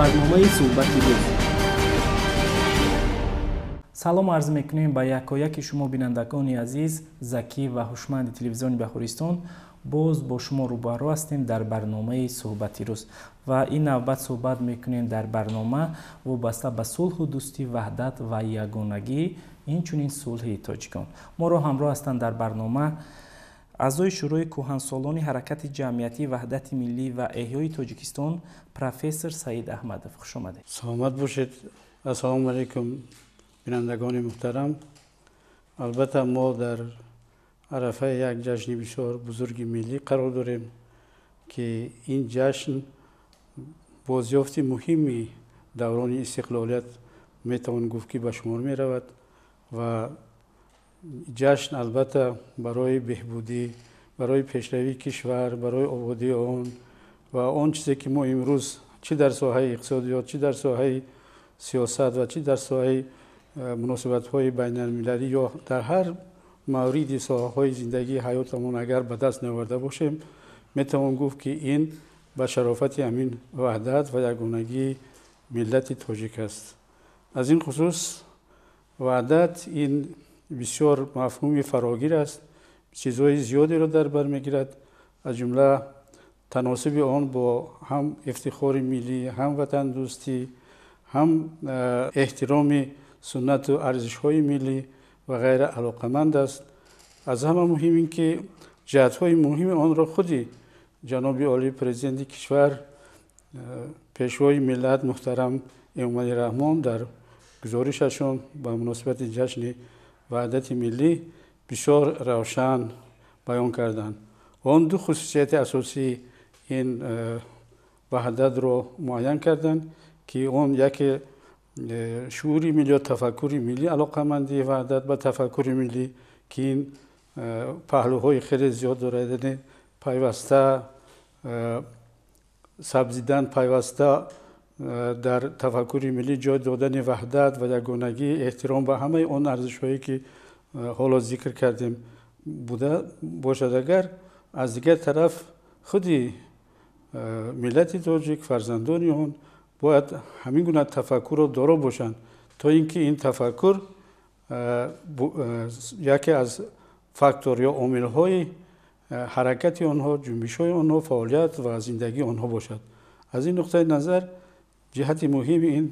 Барномаи суҳбати рӯз. Салом арз мекунем ба якояки шумо, бинандагони азиз, закӣ ва ҳушманди телевизиони Баҳористон. Боз бо шумо рӯбарӯ ҳастем дар барномаи суҳбати рӯз ва ин навбат суҳбат мекунем дар барнома вобаста ба сулҳу дӯстӣ, ваҳдат ва ягонагӣ, инчунин сулҳи тоҷикон. Моро ҳамроҳ ҳастанд дар барнома аъзои Шӯрои кӯҳансолони ҳаракати ҷамъиятии Ваҳдати миллӣ ва эҳёи Тоҷикистон, профессор Саид Аҳмадов. Хуш омадед. Саломат бошед. Ассалому алайкум, бинандагони муҳтарам. Албатта, мо дар арафаи як ҷашни бисёр бузурги миллӣ қарор дорем, ки ин ҷашн бозёфти муҳими даврони истиқлолият метавон гуфт, ки ба шумор меравад. Ва ҷашн, албатта, барои беҳбудӣ, барои пешравии кишвар, барои ободии он ва он чизе, ки мо имрӯз чӣ дар соҳаи иқтисодиёт, чӣ дар соҳаи сиёсат ва чӣ дар соҳаи муносибатҳои байналмилалӣ ё дар ҳар мавриди соҳаҳои зиндагии ҳаётамон агар ба даст наоварда бошем, метавон гуфт, ки ин ба шарофати ҳамин ваҳдат ва ягонагии миллати тоҷик аст. Аз ин хусус ваҳдат ин бисёр мафҳуми фарогир аст, чизҳои зиёдеро дар бар мегирад, аз ҷумла таносуби он бо ҳам ифтихори миллӣ, ҳам ватандӯстӣ, ҳам эҳтироми суннату арзишҳои миллӣ ва ғайра алоқаманд аст. Аз ҳама муҳим ин ки ҷиҳатҳои муҳими онро худи ҷаноби олии Президенти кишвар, Пешвои миллат муҳтарам Эмомалӣ Раҳмон дар гузоришашон ба муносибати ҷашни Ваҳдати миллӣ бисёр равшан баён карданд. Он ду хусусияти асосии ин ваҳдатро муайян карданд, ки он яке шуури миллӣ ё тафаккури миллӣ, алоқамандии ваҳдат ба тафаккури миллӣ, ки ин паҳлӯҳои хеле зиёд дорад, яъне пайваста сабзидан, пайваста дар тафаккури миллӣ ҷой додани ваҳдат ва ягонагӣ, эҳтиром ба ҳамаи он арзишҳое, ки ҳоло зикр кардем, буда бошад. Агар аз дигар тараф худи миллати тоҷик, фарзандони он бояд ҳамин гуна тафаккурро доро бошанд, то ин ки ин тафаккур яке аз фактор ё омилҳои ҳаракати онҳо, ҷунбишҳои онҳо, фаъолият ва зиндагии онҳо бошад. Аз ин нуқтаи назар ҷиҳати муҳими ин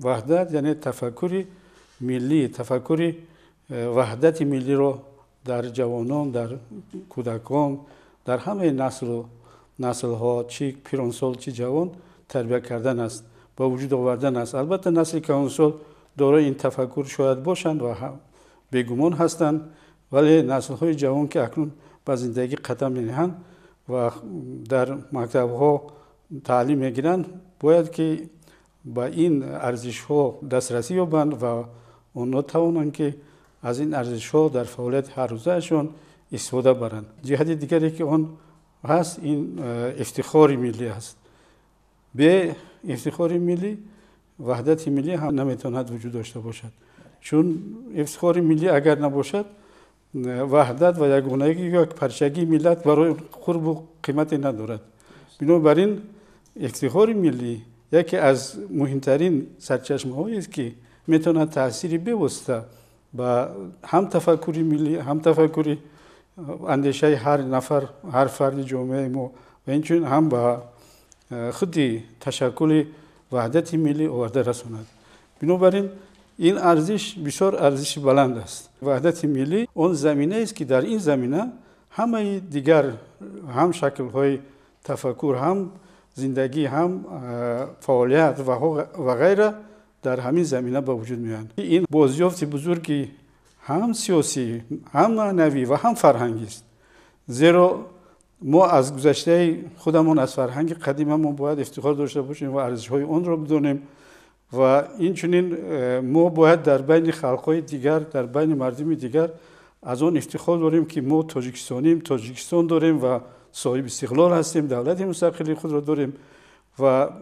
ваҳдат, яъне тафаккури миллӣ, тафаккури ваҳдати миллиро дар ҷавонон, дар кӯдакон, дар ҳамаи наслу наслҳо, чӣ пиронсол, чӣ ҷавон, тарбия кардан аст, ба вуҷуд овардан аст. Албатта, насли калонсол дорои ин тафаккур шояд бошанд ва бегумон ҳастанд, вале наслҳои ҷавон, ки акнун ба зиндагӣ қадам мениҳанд ва дар мактабҳо таълим мегиранд, бояд ки ба ин арзишҳо дастрасӣ ёбанд ва онҳо тавонанд, ки аз ин арзишҳо дар фаъолияти ҳаррӯзаашон истифода баранд. Ҷиҳати дигаре, ки он ҳаст, ин ифтихори миллӣ аст. Бе ифтихори миллӣ ваҳдати миллӣ ҳам наметавонад вуҷуд дошта бошад, чун ифтихори миллӣ агар набошад, ваҳдат ва ягонагӣ ё парчагии миллат барои қурбу қимате надорад. Бинобар ин ифтихори миллӣ яке аз муҳимтарин сарчашмаҳоест, ки метавонад таъсири бевосита ба ҳам тафаккури миллӣ, ҳам тафаккури андешаи ҳар нафар, ҳар фарди ҷомеаи мо ва инчунин ҳам ба худи ташаккули ваҳдати миллӣ оварда расонад. Бинобар ин ин арзиш бисёр арзиши баланд аст. Ваҳдати миллӣ он заминаест, ки дар ин замина ҳамаи дигар ҳам шаклҳои тафаккур, ҳам зиндагӣ, ҳам фаъолият ва ғайра дар ҳамин замина ба вуҷуд меоянд. Ин бозёфти бузурги ҳам сиёсӣ, ҳам маънавӣ ва ҳам фарҳангист, зеро мо аз гузаштаи худамон, аз фарҳанги қадимамон бояд ифтихор дошта бошем ва арзишҳои онро бидонем. Ва инчунин мо бояд дар байни халқҳои дигар, дар байни мардуми дигар аз он ифтихор дорем, ки мо тоҷикистонем, Тоҷикистон дорем ва соҳиби истиқлол ҳастем, давлати мустақили худро дорем. Ва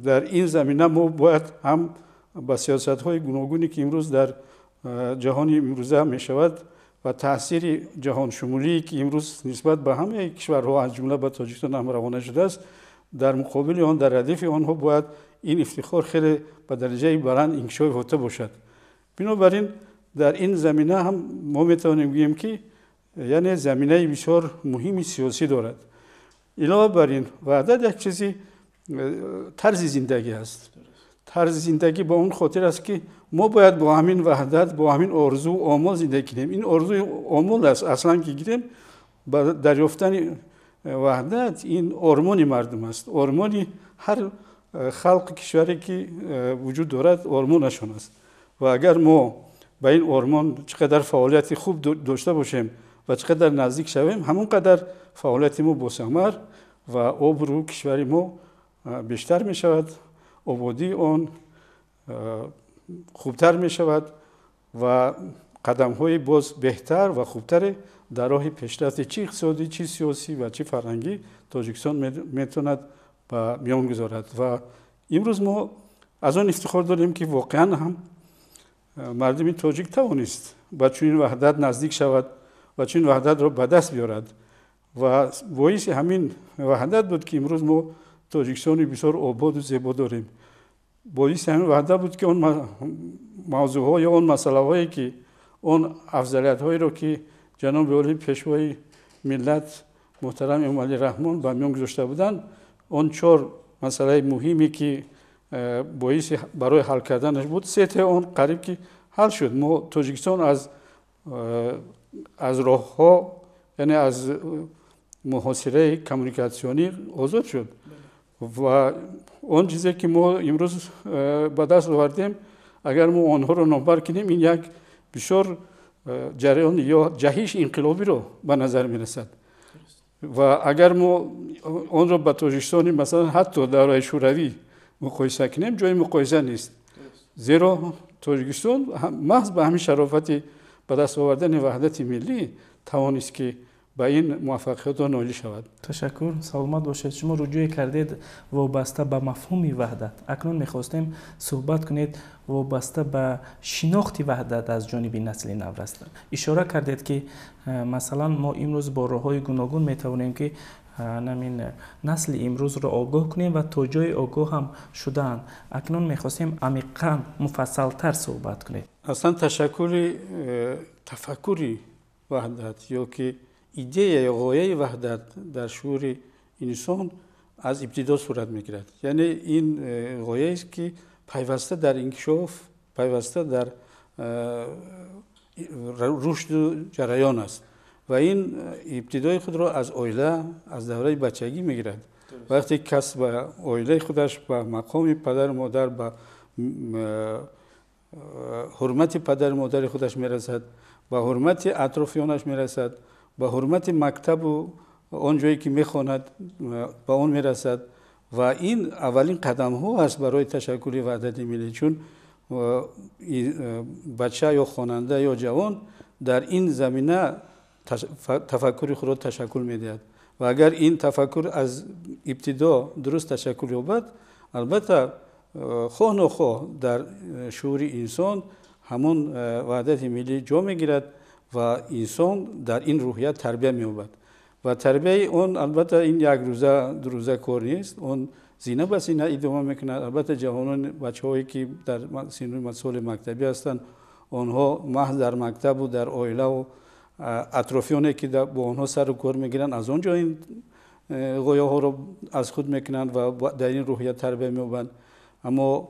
дар ин замина мо бояд ҳам ба сиёсатҳои гуногуне, ки имрӯз дар ҷаҳони имрӯза мешавад ва таъсири ҷаҳоншумулие, ки имрӯз нисбат ба ҳамаи кишварҳо, аз ҷумла ба Тоҷикистон ҳам равона шудааст, дар муқобили он, дар радифи онҳо бояд ин ифтихор хеле ба дараҷаи баланд инкишоф ёфта бошад. Бинобар ин дар ин замина ҳам мо метавонем гӯем, ки яъне заминаи бисёр муҳими сиёсӣ дорад. Илова бар ин, ваҳдат як чизи тарзи зиндагӣ аст. Тарзи зиндагӣ ба он хотир аст, ки мо бояд бо ҳамин ваҳдат, бо ҳамин орзу омол зиндагӣ кунем. Ин орзуи омол аст, аслан ки гирем, ба дарёфтани ваҳдат ин ормони мардум аст. Ормони ҳар халқи кишваре ки вуҷуд дорад, ормонашон аст. Ва агар мо ба ин ормон чӣ қадар фаъолияти хуб дошта бошем ва чӣ қадар наздик шавем, ҳамон қадар фаъолияти мо босамар ва обрӯ кишвари мо бештар мешавад, ободии он хубтар мешавад ва қадамҳои боз беҳтар ва хубтаре дар роҳи пешрафти чӣ иқтисодӣ, чӣ сиёсӣ ва чӣ фарҳангӣ Тоҷикистон метавонад ба миён гузорад. Ва имрӯз мо аз он ифтихор дорем, ки воқеан ҳам мардуми тоҷик тавонист ба чунин ваҳдат наздик шавад ва чунин ваҳдатро ба даст биёрад. Ва боиси ҳамин ваҳдат буд, ки имрӯз мо Тоҷикистони бисёр ободу зебо дорем. Боиси ҳамин ваҳдат буд, ки он мавзӯъҳо ё он масъалаҳое, ки он афзалиятҳоеро, ки ҷаноби олӣ пешвои миллат муҳтарам Эмомалӣ Раҳмон ба миён гузошта буданд, он чор масъалаи муҳиме, ки боиси барои ҳал карданаш буд, сетаи он қариб ки ҳал шуд. Мо Тоҷикистон аз роҳҳо, яъне аз муҳосираи коммуникатсионӣ озод шуд. Ва он чизе, ки мо имрӯз ба даст овардем, агар мо онҳоро номбар кунем, ин як бисёр ҷараён ё ҷаҳиши инқилобиро ба назар мерасад. Ва агар мо онро ба Тоҷикистони, масалан, ҳатто давраи Шӯравӣ муқоиса кунем, ҷои муқоиса нест. Зеро Тоҷикистон маҳз ба ҳамин шарофати ба даст овардани ваҳдати миллӣ тавонист, ки ба ин муваффақиятҳо ноил шавад. Ташаккур, саломат бошед. Шумо руҷӯе кардед вобаста ба мафҳуми ваҳдат. Акнун мехостем суҳбат кунед вобаста ба шинохти ваҳдат аз ҷониби насли навраст. Ишора кардед, ки масалан мо имрӯз бо роҳҳои гуногун метавонем, ки намин насли имрӯзро огоҳ кунем ва то ҷои огоҳ ҳам шудаанд. Акнун мехостем амиқан, муфассалтар суҳбат кунед. Аслан ташаккули тафаккури ваҳдат ё ки идея ё ғояи ваҳдат дар шуури инсон аз ибтидо сурат мегирад. Яъне ин ғояест, ки пайваста дар инкишоф, пайваста дар рушду ҷараён аст. Ва ин ибтидои худро аз оила, аз давраи бачагӣ мегирад. Вақте кас ба оилаи худаш, ба мақоми падару модар, ба ҳурмати падару модари худаш мерасад, ба ҳурмати атрофиёнаш мерасад, ба ҳурмати мактабу он ҷое, ки мехонад, ба он мерасад. Ва ин аввалин қадамҳо аст барои ташаккули ваҳдати миллӣ, чун бача ё хонанда ё ҷавон дар ин замина тафаккури худро ташаккул медиҳад. Ва агар ин тафаккур аз ибтидо дуруст ташаккул ёбад, албатта, хоҳ нохоҳ дар шуури инсон ҳамон ваҳдати миллӣ ҷо мегирад ва инсон дар ин рӯҳият тарбия меёбад. Ва тарбияи он, албатта, ин як рӯза, дурӯза кор нест, он зина ба зина идома мекунад. Албатта, ҷавонон, бачаҳое, ки дар синну соли мактабӣ ҳастанд, онҳо маҳз дар мактабу дар оилаву атрофиёне, ки бо онҳо сару кор мегиранд, аз он ҷо ин ғояҳоро аз худ мекунанд ва дар ин рӯҳият тарбия меёбанд. Аммо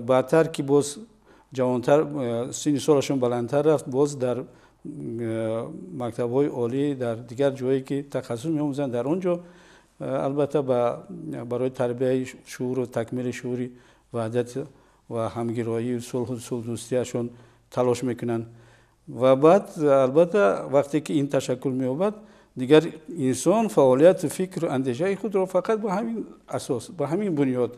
баъдтар, ки боз ҷавонтар, синни солашон баландтар рафт, боз дар мактабҳои олӣ, дар дигар ҷое, ки тахассус меомӯзанд, дар он ҷо албатта барои тарбияи шууру такмили шуури ваҳдат ва ҳамгироию сулҳу сулҳдӯстиашон талош мекунанд. Ва баъд, албатта, вақте ки ин ташаккул меёбад, дигар инсон фаъолияту фикру андешаи худро фақат ба ҳамин асос, ба ҳамин бунёд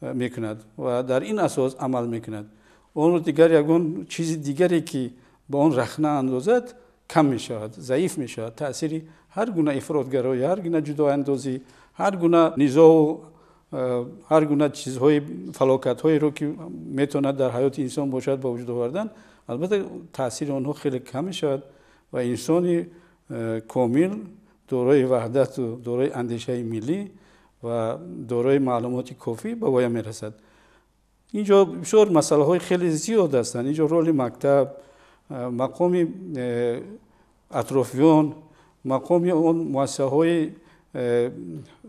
мекунад ва дар ин асос амал мекунад. Онро дигар ягон чизи дигаре, ки ба он рахна андозад, кам мешавад, заиф мешавад. Таъсири ҳар гуна ифротгароӣ, ҳар гуна ҷудоандозӣ, ҳар гуна низоу ҳар гуна чизҳои фалокатҳоеро, ки метавонад дар ҳаёти инсон бошад, ба вуҷуд овардан, албатта, таъсири онҳо хеле кам мешавад ва инсони комил, дорои ваҳдату дорои андешаи миллӣ ва ва дорои маълумоти кофӣ ба воя мерасад. Инҷо бисёр масъалаҳои хеле зиёд ҳастанд. Инҷо роли мактаб, мақоми атрофиён, мақоми он муассисаҳои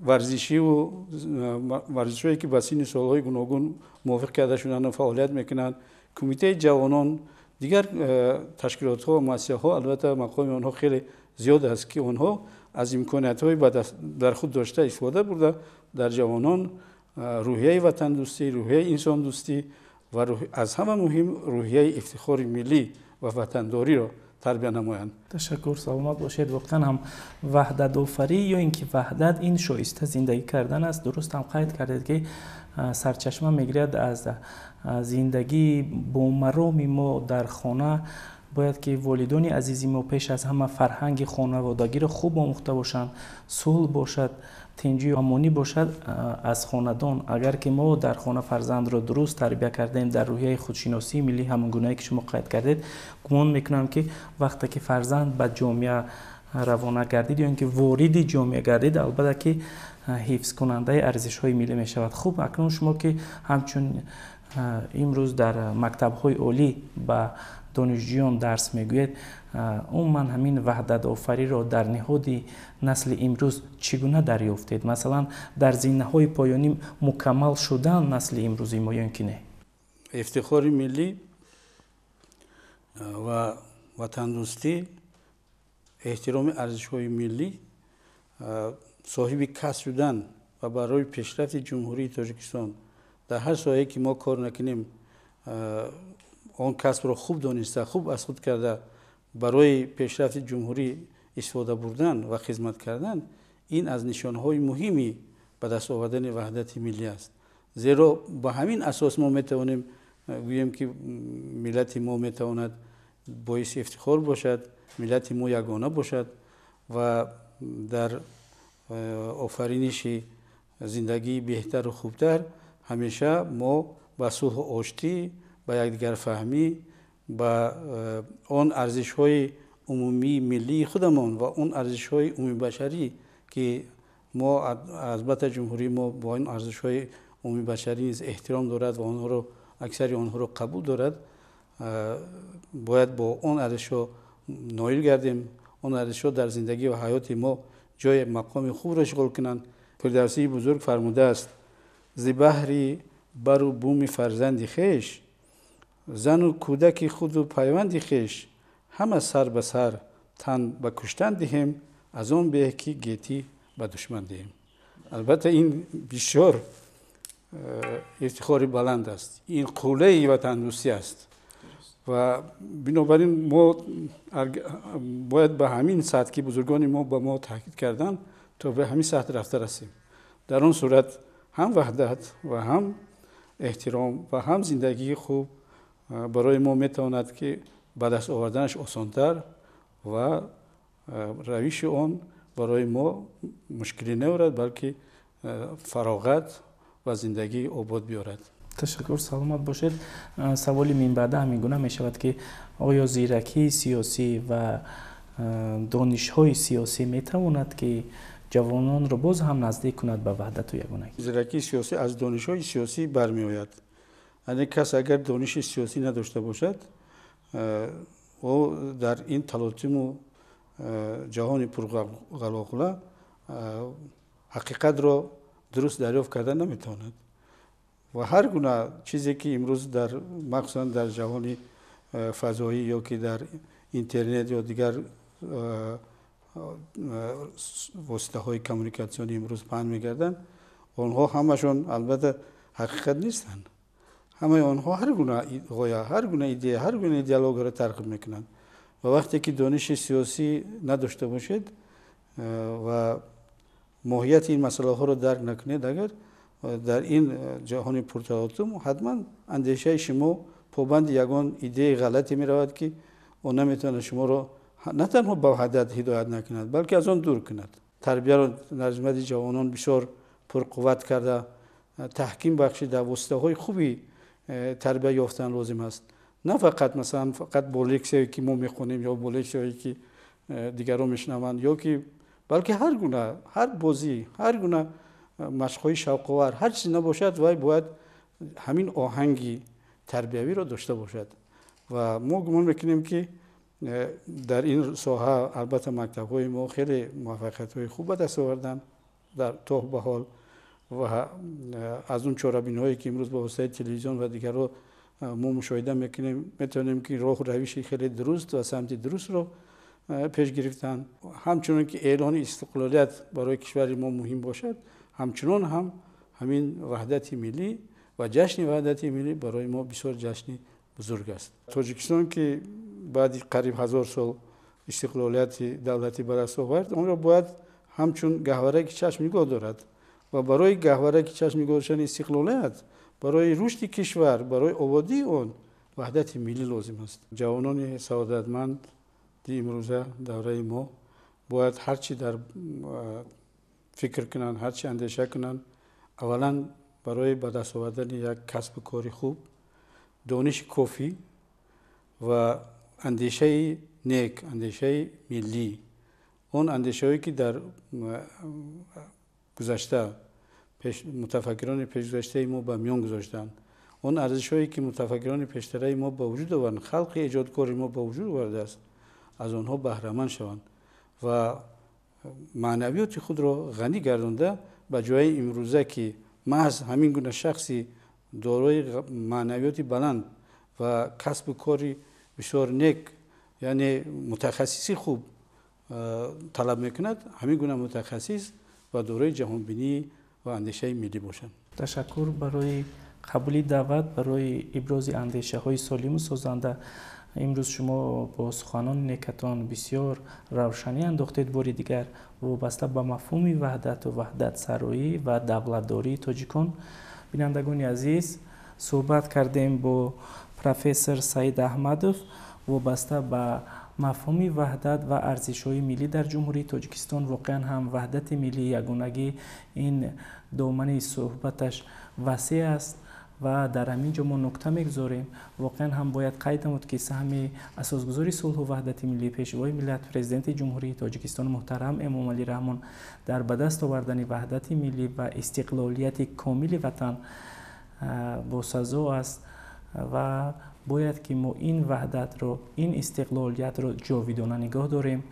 варзишиву варзишҳое ки ба синни солҳои гуногун мувофиқ карда шуданд ва фаъолият мекунанд, кумитаи ҷавонон, дигар ташкилотҳо ва муассисаҳо, албатта мақоми онҳо хеле зиёд аст, ки онҳо аз имкониятҳои дар худ дошта истифода бурда дар ҷавонон рӯҳияи ватандӯстӣ, рӯҳияи инсондӯстӣ ва аз ҳама муҳим рӯҳияи ифтихори миллӣ ва ватандориро тарбия намоянд. Ташаккур, саломат бошед. Воқеан ҳам ваҳдатофарӣ ё ин ки ваҳдат ин шоиста зиндагӣ кардан аст. Дуруст ҳам қайд кардед, ки сарчашма мегирад аз зиндагии бомароми мо дар хона. Бояд ки волидони азизи мо пеш аз ҳама фарҳанги хонаводагиро хуб омӯхта бошанд, сулҳ бошад, тинҷию амонӣ бошад аз хонадон. Агар ки мо дар хона фарзандро дуруст тарбия кардем дар рӯҳияи худшиносии миллӣ, ҳамон гунае ки шумо қайд кардед, гумон мекунам, ки вақте ки фарзанд ба ҷомеа равона гардид ё ин ки вориди ҷомеа гардид, албатта ки ҳифзкунандаи арзишҳои миллӣ мешавад. Хуб, акнун шумо ки ҳамчун имрӯз дар мактабҳои олӣ ба донишҷӯён дарс мегӯед, умуман ҳамин ваҳдатофариро дар ниҳоди насли имрӯз чӣ гуна дарёфтед? Масалан, дар зинаҳои поёнӣ мукаммал шудан насли имрӯзи мо ё ин ки не? Ифтихори миллӣ ва ватандӯстӣ, эҳтироми арзишҳои миллӣ, соҳиби касб шудан ва барои пешрафти Ҷумҳурии Тоҷикистон дар ҳар соҳае ки мо кор накунем, он касбро хуб дониста, хуб аз худ карда, барои пешрафти ҷумҳурӣ истифода бурдан ва хизмат кардан, ин аз нишонҳои муҳими ба даст овардани ваҳдати миллӣ аст. Зеро ба ҳамин асос мо метавонем гӯем, ки миллати мо метавонад боиси ифтихор бошад, миллати мо ягона бошад ва дар офариниши зиндагии беҳтару хубтар ҳамеша мо ба сулҳу оштӣ, ба якдигарфаҳмӣ, ба он арзишҳои умумии миллии худамон ва он арзишҳои умумибашарӣ, ки мо албатта ҷумҳурии мо бо ин арзишҳои умумибашарӣ низ эҳтиром дорад ва онҳоро, аксари онҳоро қабул дорад, бояд бо он арзишҳо ноил гардем, он арзишҳо дар зиндагӣ ва ҳаёти мо ҷои мақоми хубро ишғол кунанд. Фирдавсии бузург фармудааст: зи баҳри бару буми фарзанди хеш, зану кӯдаки худу пайванди хеш, ҳама сар ба сар тан ба куштан диҳем, аз он беҳ ки гетӣ ба душман диҳем. Албатта, ин бисёр ифтихори баланд аст, ин қуллаи ватандӯстӣ аст ва бинобар ин мо бояд ба ҳамин сатҳ, ки бузургони мо ба мо таъкид карданд, то ба ҳамин сатҳ рафта расем. Дар он сурат ҳам ваҳдат ва ҳам эҳтиром ва ҳам зиндагии хуб барои мо метавонад, ки ба даст оварданаш осонтар ва равиши он барои мо мушкилӣ наорад, балки фароғат ва зиндагии обод биёрад. Ташаккур, саломат бошед. Саволи минбаъда ҳамин гуна мешавад, ки оё зиракии сиёсӣ ва донишҳои сиёсӣ метавонад, ки ҷавононро боз ҳам наздик кунад ба ваҳдату ягонагӣ? Зиракии сиёсӣ аз донишҳои сиёсӣ бармеояд. Яъне кас агар дониши сиёсӣ надошта бошад, ӯ дар ин талотиму ҷаҳони пурғалоғула ҳақиқатро дуруст дарёфт карда наметавонад ва ҳар гуна чизе ки имрӯз дар, махсусан дар ҷаҳони фазоӣ ё ки дар интернет ё дигар воситаҳои коммуникатсионӣ имрӯз паҳн мегарданд, онҳо ҳамашон албатта ҳақиқат нестанд. Ҳамаи онҳо ҳар гуна ғоя, ҳар гуна идея, ҳар гуна идеологияро тарғиб мекунанд ва вақте ки дониши сиёсӣ надошта бошед ва моҳияти ин масъалаҳоро дарк накунед, агар дар ин ҷаҳони пурталотум ҳатман андешаи шумо побанди ягон идеяи ғалате меравад, ки он наметавонад шуморо на танҳо ба ваҳдат ҳидоят накунад, балки аз он дур кунад. Тарбияро дар хизмати ҷавонон бисёр пурқувват карда, таҳким бахшида, воситаҳои хуби тарбия ёфтан лозим аст. На фақат, масалан, фақат бо лексияе ки мо мехонем ё бо лексияе ки дигарон мешунаванд ё ки, балки ҳар гуна, ҳар бозӣ, ҳар гуна машқҳои шавқовар, ҳар чизе набошад, вай бояд ҳамин оҳанги тарбиявиро дошта бошад. Ва мо гумон мекунем, ки дар ин соҳа албатта мактабҳои мо хеле муваффақиятҳои хуб ба даст оварданд дар то ба ҳол ва аз он чорабиниҳое ки имрӯз ба воситаи телевизион ва дигарҳо мо мушоҳида мекунем, метавонем ки роҳу равиши хеле дуруст ва самти дурустро пеш гирифтанд. Ҳамчунон ки эълони истиқлолият барои кишвари мо муҳим бошад, ҳамчунон ҳам ҳамин ваҳдати миллӣ ва ҷашни ваҳдати миллӣ барои мо бисёр ҷашни бузург аст. Тоҷикистон ки баъди қариб 1000 сол истиқлолияти давлатӣ ба даст овард, онро бояд ҳамчун гаҳвараки чашм нигоҳ дорад ва барои гаҳвараки чашм нигоҳ доштани истиқлолият, барои рушди кишвар, барои ободии он ваҳдати миллӣ лозим аст. Ҷавонони саодатманди имрӯза давраи мо бояд ҳарчи дар фикр кунанд, ҳарчи андеша кунанд, аввалан барои ба даст овардани як касбу кори хуб, дониши кофӣ ва андешаи нек, андешаи миллӣ, он андешаҳое ки дар гузашта мутафаккирони пешгузаштаи мо ба миён гузоштанд, он арзишҳое ки мутафаккирони пештараи мо ба вуҷуд оварданд, халқи эҷодкори мо ба вуҷуд овардааст, аз онҳо баҳраманд шаванд ва маънавиёти худро ғанӣ гардонда ба ҷои имрӯза ки маҳз ҳамин гуна шахси дорои маънавиёти баланд ва касбу кори бисёр нек, яъне мутахассиси хуб талаб мекунад, ҳамин гуна мутахассис ва дорои ҷаҳонбинӣ ва андешаи миллӣ бошанд. Ташаккур барои қабули даъват, барои ибрози андешаҳои солиму созанда. Имрӯз шумо бо суханони некатон бисёр равшанӣ андохтед бори дигар вобаста ба мафҳуми ваҳдату ваҳдатсароӣ ва давлатдории тоҷикон. Бинандагони азиз, суҳбат кардем бо профессор Саид Аҳмадов вобаста ба мафҳуми ваҳдат ва арзишҳои миллӣ дар Ҷумҳурии Тоҷикистон. Воқеан ҳам ваҳдати миллӣ, ягонагӣ, ин домани суҳбаташ васеъ аст ва дар ҳамин ҷо мо нукта мегузорем. Воқеан ҳам бояд қайд намуд, ки саҳми асосгузори сулҳу ваҳдати миллӣ, Пешвои миллат, Президенти Ҷумҳурии Тоҷикистон муҳтарам Эмомалӣ Раҳмон дар ба даст овардани ваҳдати миллӣ ва истиқлолияти комили ватан босазо аст ва бояд ки мо ин ваҳдатро, ин истиқлолиятро ҷовидона нигоҳ дорем.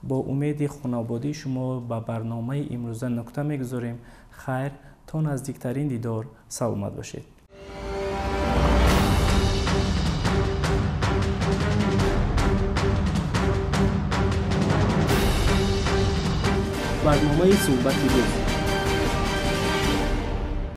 Бо умеди хонободии шумо ба барномаи имрӯза нукта мегузорем. Хайр, то наздиктарин дидор, саломат бошед. Барномаи суҳбати рӯз.